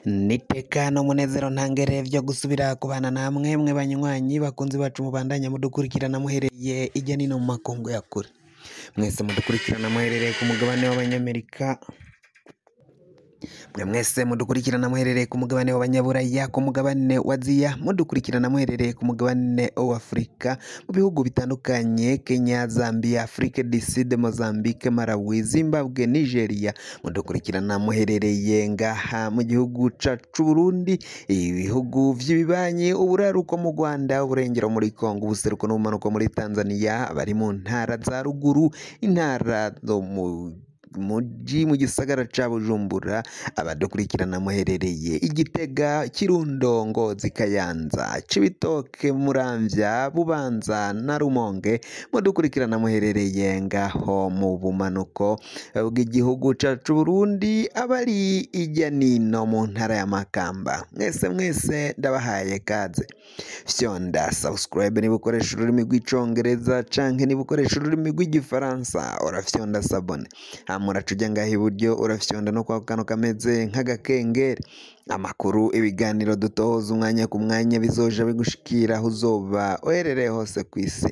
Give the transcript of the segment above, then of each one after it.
Niteka n'umunezero ntangere vyo gusubira kubana namwe mwe banywanyi bakunzi bacu mubandanya mudukurikirana muhereye irya nino mu makungu ya kure. Mwese mudukurikirana muherereye ku mugabane w'Abanyamerika, mwe mwese mudukurikirana muherereye ku mugabane w'Abanyaburaya, ku mugabane wa Aziya, mudukurikirana muherereye ku mugabane w'Afurika, mu bihugu bitandukanye Kenya, Zambia, Afrique du Sud, Mozambique, Malawi, Zimbabwe, Nigeria, mudukurikirana muherereye ngaha mu gihugu cacu Burundi, ibihugu vy'ibibanyi, uburaruko mu Rwanda, uburengero muri Kongo, ubuseruko n'ubumanuko muri Tanzania, abari mu ntara za ruguru, intara zo mu muji mu gisagara ca Bujumbura, abadukurikirana muherereye Igitega, Kirundo, Ngozi, Kayanza, Cibitoke, Muramvya, Bubanza na Rumonge, mudukurikirana muherereye ngaho mu bumanuko bw'igihugu cacu Burundi, abari irya nino mu ntara ya Makamba, mwese mwese ndabahaye kaze. Fyonda subscribe niba ukoresha ururimi rw'icongereza canke niba ukoresha ururimi rw'igifaransa urafyonda s'abonner, hama uraca uja ngaha iburyo urafyonda no kwa kano kameze nk'agakengeri. Amakuru, ibiganiro dutohoza umwanya ku mwanya bizoja bigushikira aho uzoba uherereye hose kw'isi.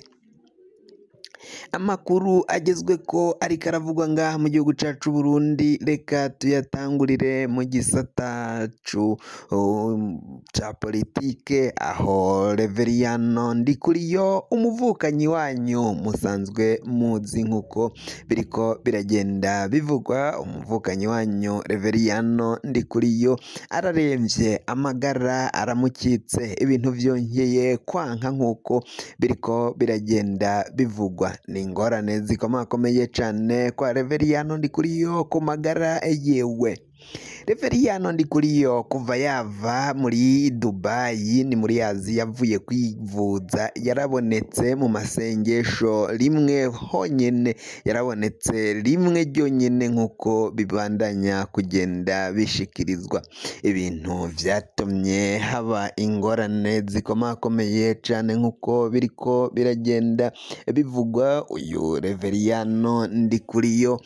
Amakuru agezweko ariko aravugwa ngaha mu gihugu cacu Burundi, reka tuyatangurire mu gisata ca politike, aho Reveriyano Ndikuriyo umuvukanyi wanyu musanzwe muzi nkuko biriko biragenda bivugwa, umuvukanyi wanyu Reveriyano Ndikuriyo araremvye, amagara aramukitse, ibintu vyongeye kwanka nkuko biriko biragenda bivugwa. Ni ingorane zikomakomeye cane kwa Reveriyano Ndikuriyo ku magara yewe. Reveriyano Ndikuriyo kuva yava muri Dubayi ni muri Aziya avuye kwivuza, yarabonetse mu masengesho rimwe honyene, yarabonetse rimwe ryonyene nkuko bibandanya kugenda bishikirizwa. Ibintu vyatumye haba ingorane zikomakomeye cane nkuko biriko biragenda bivugwa. Uyu Reveriyano Ndikuriyo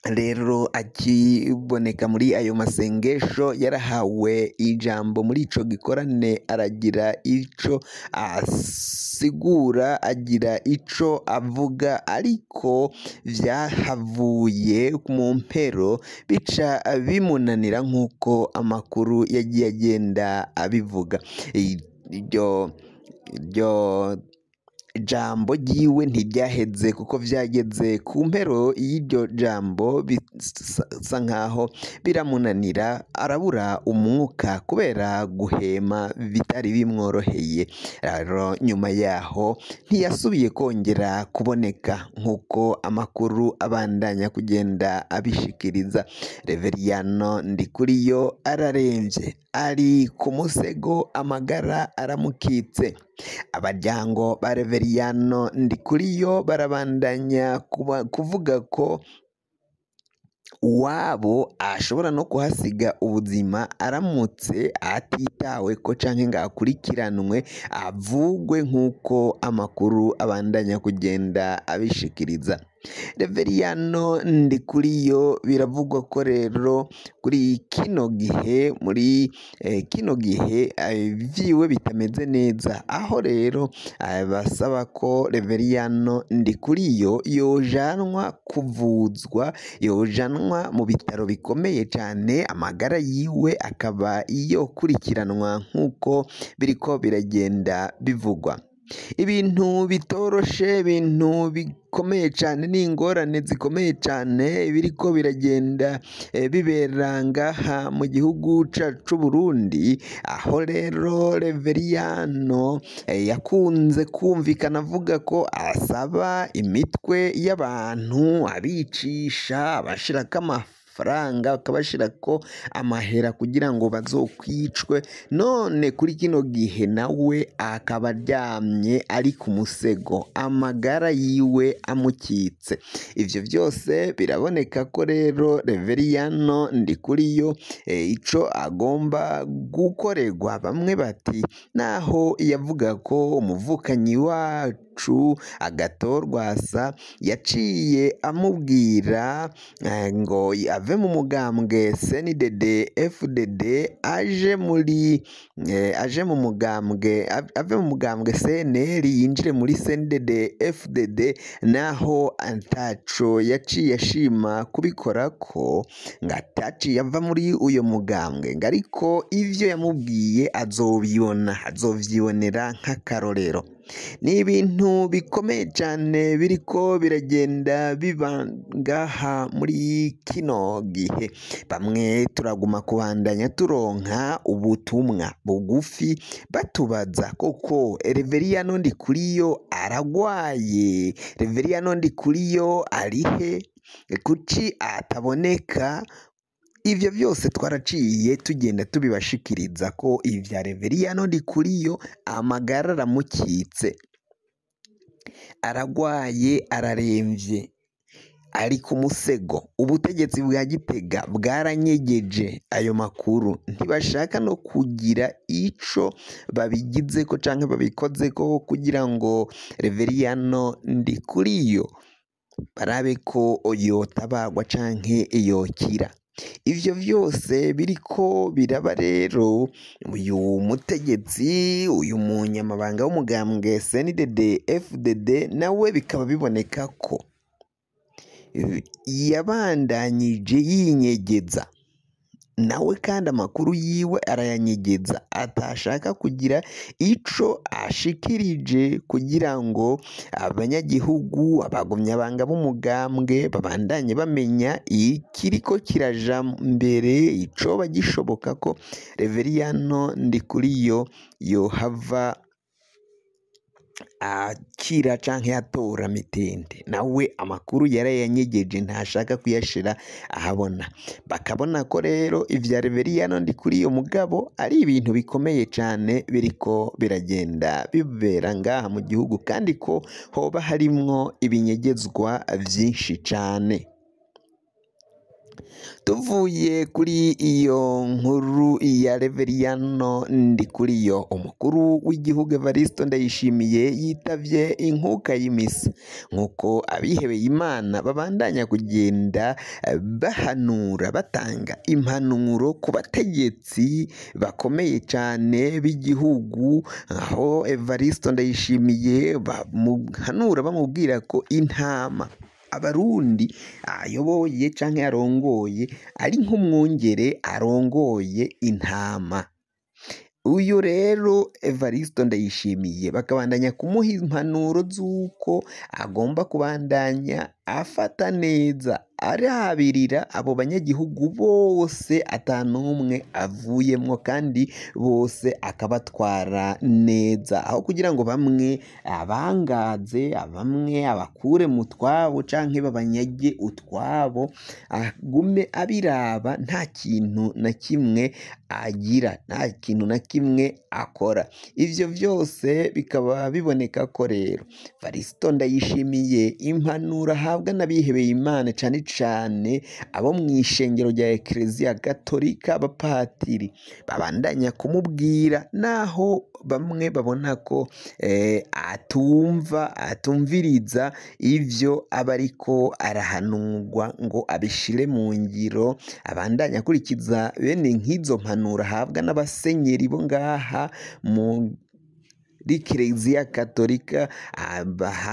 rero akiboneka muri ayo masengesho yarahawe ijambo muri ico gikorane, aragira ico asigura, agira ico avuga, ariko vyahavuye mu mpero bica bimunanira nkuko amakuru yagiye agenda abivuga. Iryo jambo ryiwe ntiryaheze kuko vyageze ku mpero y'iryo jambo bisa nkaho biramunanira, arabura umwuka kubera guhema bitari bimworoheye. Rero nyuma yaho ntiyasubiye kongera kuboneka nkuko amakuru abandanya kugenda abishikiriza. Reveriyano Ndikuriyo araremvye, ari ku musego, amagara aramukitse. Abaryango ba Reveriyano Ndikuriyo barabandanya kuvuga ko uwabo ashobora no kuhasiga ubuzima aramutse atitaweko canke ngo akurikiranwe avugwe nkuko amakuru abandanya kugenda abishikiriza. Reveriyano Ndikuriyo biravugwa ko rero kuri kino gihe, muri kino gihe vyiwe bitameze neza, aho rero basaba ko Reveriyano Ndikuriyo yojanwa kuvuzwa, yojanwa mu bitaro bikomeye cane, amagara yiwe akaba yokurikiranwa nkuko biriko biragenda bivugwa. Ibintu bitoroshe, ibintu bikomeye cane, n'ingorane zikomeye cane biriko biragenda bibera ngaha mu gihugu cacu Burundi, aho rero Reveriyano yakunze kumvikana avuga ko asaba imitwe y'abantu, abicisha, abashirako amafaranga, akabashirako amahera kugira ngo bazokwicwe, none kuri kino gihe nawe akaba aryamye ari ku musego, amagara yiwe amukitse. Ivyo vyose biraboneka ko rero Reveriyano Ndikuriyo ico agomba gukorerwa, bamwe bati naho yavuga ko umuvukanyi wa wacu Agathon Rwasa yaciye amubwira ngo ave mu mugambwe CNDD FDD aje muri aje mu mugambwe ave mu mugambwe CNL yinjire muri CNDD FDD, naho ataco yaciye ashima kubikora ko ngo ataciye ava muri uyo mugambwe, ngo ariko ivyo yamubwiye azobibona, azovyibonera nk'akarorero. Ni ibintu bikomeye cane biriko biragenda biba ngaha muri kino gihe. Bamwe turaguma kubandanya turonka ubutumwa bugufi batubaza koko Reveriyano Ndikuriyo aragwaye, Reveriyano Ndikuriyo arihe, kuki ataboneka? Ivyo vyose twaraciye tugenda tubibashikiriza ko ivya Reveriyano Ndikuriyo amagara aramukitse, aragwaye, araremvye, ari ku musego. Ubutegetsi bwa Gitega bwaranyegeje ayo makuru, ntibashaka no kugira ico babigizeko canke babikozeko kugira ngo Reveriyano Ndikuriyo barabe ko yotabagwa canke yokira. Ivyo vyose biriko biraba rero, uyu mutegetsi, uyu munyamabanga w'umugambwe CNDD FDD nawe bikaba biboneka ko yabandanyije yinyegeza, nawe kandi amakuru yiwe arayanyegeza, atashaka kugira ico ashikirije kugira ngo abanyagihugu, abagumyabanga b'umugambwe babandanye bamenya ikiriko kiraja mbere, icoba gishoboka ko Reveriyano Ndikuriyo yohava akira canke atora mitende. Nawe amakuru yarayanyegeje, ntashaka kuyashira ahabona. Bakabona ko rero ivya Reveriyano Ndikuriyo mugabo ari ibintu bikomeye cane biriko biragenda bibera ngaha mu gihugu, kandi ko hoba harimwo ibinyegezwa vyinshi cane. Tuvuye kuri iyo nkuru ya Reveriyano Ndikuriyo, umukuru w'igihugu Evaristo Ndayishimiye yitavye inkuka y'imisa, nk'uko abihebeye Imana babandanya kugenda bahanura, batanga impanuro ku bategetsi bakomeye cane b'igihugu, aho Evaristo Ndayishimiye bamuhanura bamubwira ko intama Abarundi ayoboye canke arongoye ari nk'umwungere arongoye intama. Uyu rero Evaristo Ndayishimiye bakabandanya kumuha impanuro z'uko agomba kubandanya afata neza, arabirira abo banyagihugu bose atanumwe avuyemwo, kandi bose akabatwara neza, aho kugira ngo bamwe abangaze, bamwe abakure mu twabo canke babanyage utwabo, agume abiraba nta kintu na kimwe agira, nta kintu na kimwe akora. Ivyo vyose bikaba biboneka ko rero Evaristo Ndayishimiye impanuro ahabwa n'abihebeye Imana, cane cane abo mw'ishengero rya Ekereziya Gatolika, abapatiri babandanya kumubwira, naho bamwe babona ko atumva, atumviriza ivyo aba ariko arahanurwa ngo abishire mu ngiro, abandanya akurikiza bene nk'izo mpanuro ahabwa n'abasenyeri bo ngaha muri Kiliziya Katolika,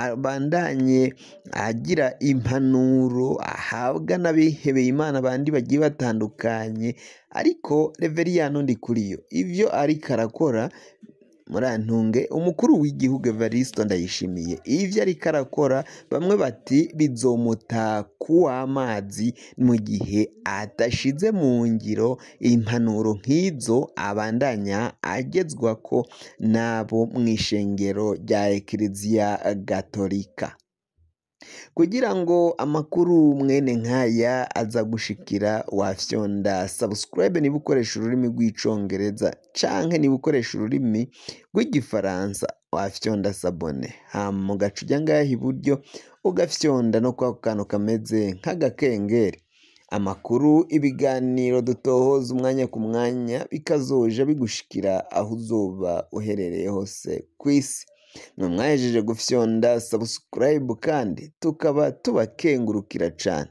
abandanye agira impanuro ahabwa n'abihebeye Imana bandi bagiye batandukanye. Ariko Reveriyano Ndikuriyo ivyo ariko arakora, murantunge, umukuru w'igihugu Evaristo Ndayishimiye ivyo ariko arakora, bamwe bati bizomuta kuw'amazi mu gihe atashize mu ngiro impanuro nk'izo abandanya agezwako n'abo mw'ishengero rya Ekereziya Gatolika. Kugira ngo amakuru mwene nkaya aza gushikira, wafyonda subscribe niba ukoresha ururimi rw'icongereza, canke niba ukoresha ururimi rw'igifaransa wafyonda s'abonner, hama ugaca uja ngaha iburyo ugafyonda no kwako kantu kameze nk'agakengeri. Amakuru, ibiganiro dutohoza umwanya ku mwanya bikazoja bigushikira aho uzoba uherereye hose kw'isi. Mwe mwahejeje gufyonda subscribe kandi tukaba tubakengurukira cane,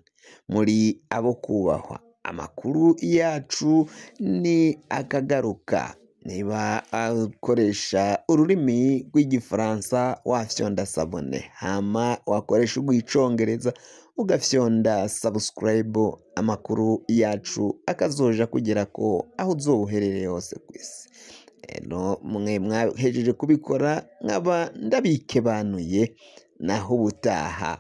muri abo kubahwa. Amakuru yacu ni akagaruka. Niba ukoresha ururimi rw'igifaransa wafyonda s'abonner, hama wakoresha urw'icongereza ugafyonda subscribe, amakuru yacu akazoja kugerako aho uzoba uherereye hose kw'isi. Rero mwe mwahejeje kubikora nkaba ndabikebanuye, naho ubutaha.